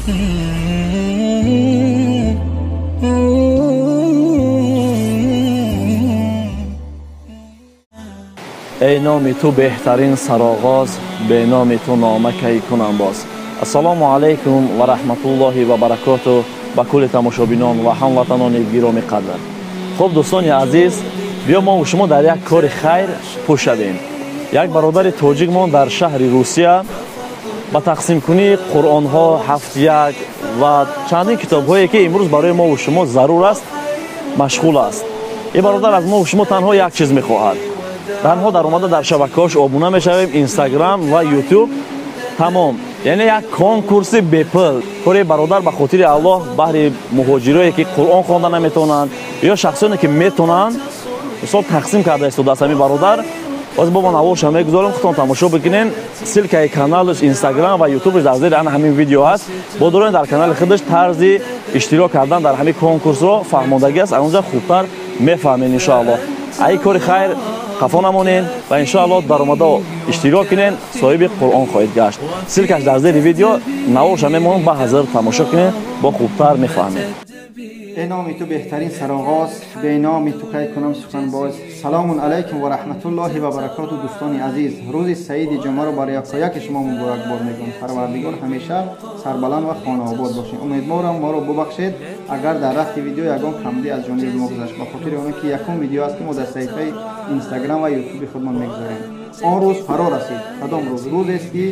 Эй номи ту беҳтарин сароғоз, бе номи ту нома кай кунам боз. Ассалому алайкум ва раҳматуллоҳи ва баракоту ба кулли тамошобинон ва ҳамватанони гиромӣ қадр. Хуб, дӯстони азиз, биё мо шумо дар як кори хайр пӯшавем. Як бародари тоҷикмон дар шаҳри Русия ба тақсимкунии қуръонҳо, ҳафтяк ва чандин китобҳое, ки имрӯз барои мо шумо зарур аст, машғул аст. Ин бародар аз мо шумо танҳо як чиз мехоҳад. Танҳо дар омада дар шабакаҳош обуна мешавем, Инстаграм ва Ютуб, тамом. Яъне як конкурси бепул. Кори бародар ба хотири Аллоҳ, баҳри муҳоҷирое, ки Қуръон хонда наметавонанд ё шахсоне, ки метавонанд, мисол тақсим карда истодааст ҳамин бародар. Боз бо наворша мегузорем, худтон тамошо бикунен. Ссылкаи каналаш, Инстаграм ва Ютубаш дар зери ана ҳамин видео ҳаст. Бо дорен дар канали худаш тарзи иштирок кардан дар ҳамин конкурсро фаҳмондагӣ аст. Аз онҷа хубтар мефаҳмед иншоаллоҳ. Ай кори хайр қафо намонен ва иншоаллоҳ даромада иштирок кунен, соҳиби Қуръон хоҳед гашт. Ссылкаш дар зери видео, наворша мемонам, ба ҳазир тамошо кунен, бо хубтар мефаҳмед. Эй номи ту беҳтарин сароғоз, бе номи ту кай кунам сухан боз. Салому алайкум ва раҳматуллоҳи ва баракоту. Дӯстони азиз, рӯзи саиди ҷумъаро бар якояки шумо муборакбод мегӯям. Парвардигор ҳамеша сарбаланд ва хонаобод бошед. Умедворам моро бубахшед, агар дар рафти видео ягон камдӣ аз ҷониби мо гузашт, ба хотири оне ки якум видео аст, ки мо дар саҳифаи Инстаграм ва Ютуби худмон мегузорем. Он рӯз фаро расид. Кадом рӯз? Рӯзест, ки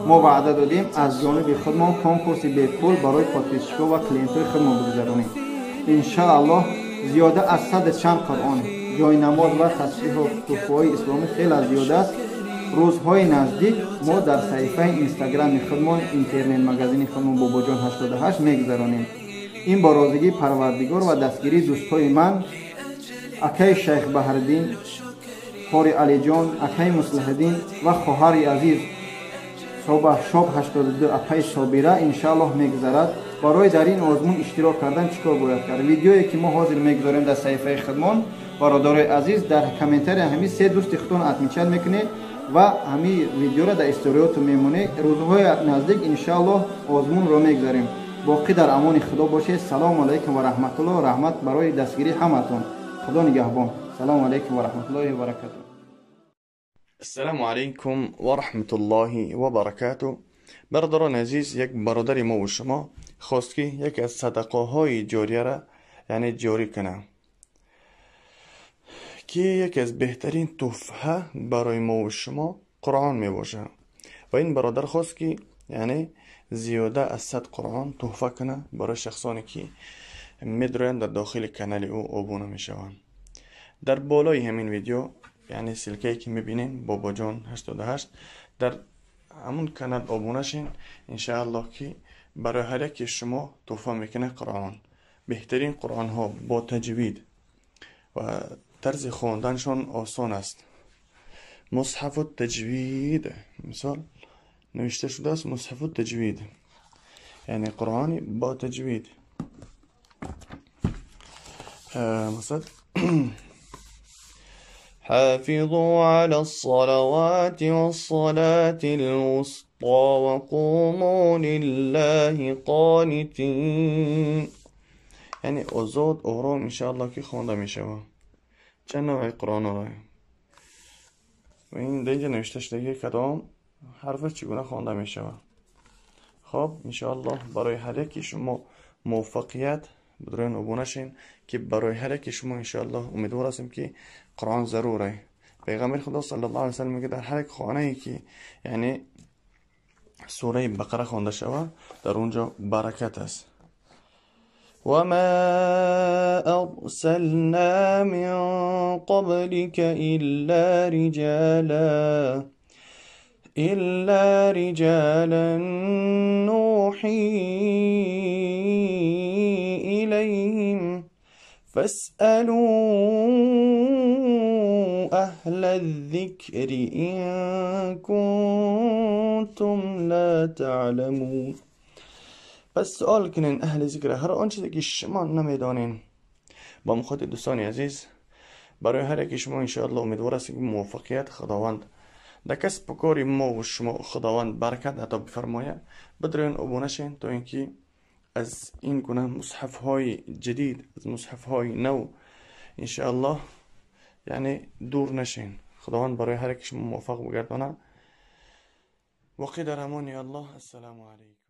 мо ваъда додем аз ҷониби худмон конкурси бепул барои подписчикҳо ва клиентҳои худмон бигузаронем. Иншааллоҳ, зиёда аз саду чанд қуръон, ҷойнамоз ва тасбиҳу туҳфаҳои исломӣ хеле зиёд аст. Рӯзҳои наздик мо дар саҳифаи Инстаграми худмон, интернет-магазини худмон Бобоҷон 88 мегузаронем. Ин бо розигии Парвардигор ва дастгирии дӯстҳои ман, акаи Шайх Баҳриддин, қори Алиҷон, акаи Муслиҳиддин ва хоҳари азиз Собаҳ Шоб 82, апаи Собира, иншааллоҳ мегузарад. Барои дар ин озмун иштирок кардан чӣ кор бояд кард? Видеое, ки мо ҳозир мегузорем дар саҳифаи худмон, бародарои азиз, дар комментария ҳамин се дӯсти худтон отмечать мекунед ва ҳамин видеоро дар историётон мемонед. Рӯзҳои наздик иншааллоҳ озмунро мегузарем. Боқӣ дар амони Худо бошед. Салому алайкум ва раҳматуллоҳ. Раҳмат барои дастгирии ҳаматон. Худо нигаҳбон. Салому алайкум ва раҳматуллоҳи ва баракатуҳ. السلام علیکم و رحمت الله و برکاته. برادران عزیز، یک برادر ما و شما خواست که یکی از صدقه های جاریه را یعنی جاری کنه، که یکی از بهترین تحفه برای ما و شما قرآن می باشه. و این برادر خواست که یعنی زیاده از 100 قرآن تحفه کنه برای شخصانی که میدرویند در داخل کانال او آبونه میشوند. در بالای همین ویدیو، یعنی سلکه‌ای که میبینین باباجان 88، در همون کانال آبونه شین. انشاءالله که برای هر یک شما تحفه میکنه قرآن، بهترین قرآن ها با تجوید و طرز خواندنشان آسان است. مصحف التجوید مثال نوشته شده است، مصحف التجوید یعنی قرآنی با تجوید. مثلا حافظوا على الصلوات والصلاة الوسطى وقوموا لله قانتين. یعنی آزاد آرام انشاءالله که خوانده می شود. چند نوع قرآن را و این اینجا نوشته شده که کدام حرف چگونه خوانده می شود. خب انشاءالله برای هر یکی شما موفقیت بدرین آبونه شین، که برای هر یکی شما انشاءالله امیدوار هستیم که قرآن ضروره. پیغمبر خدا صلی الله علیه وسلم میگه در هر یک خانه ای که یعنی سوره بقره خوانده شود، در اونجا برکت است. وما ارسلنا من قبلك إلا رجالا نوحي إليهم فاسألوا أهل الذكر إن كنتم لا تعلمون. پس سوال کنین اهل ذکر هر آن چیزی که شما نمیدانین. با مخاطب دوستان عزیز، برای هر یکی شما انشاءالله امیدوار هستیم که موفقیت خداوند در کسب و کار ما و شما خداوند برکت عطا بفرمایه. بدرین ابونه شین تا اینکه از این گونه مصحف های جدید، از مصحف های نو انشاءالله یعنی دور نشین. خداوند برای هر یک شما موفق بگردانه. واقع در امان الله. السلام علیکم.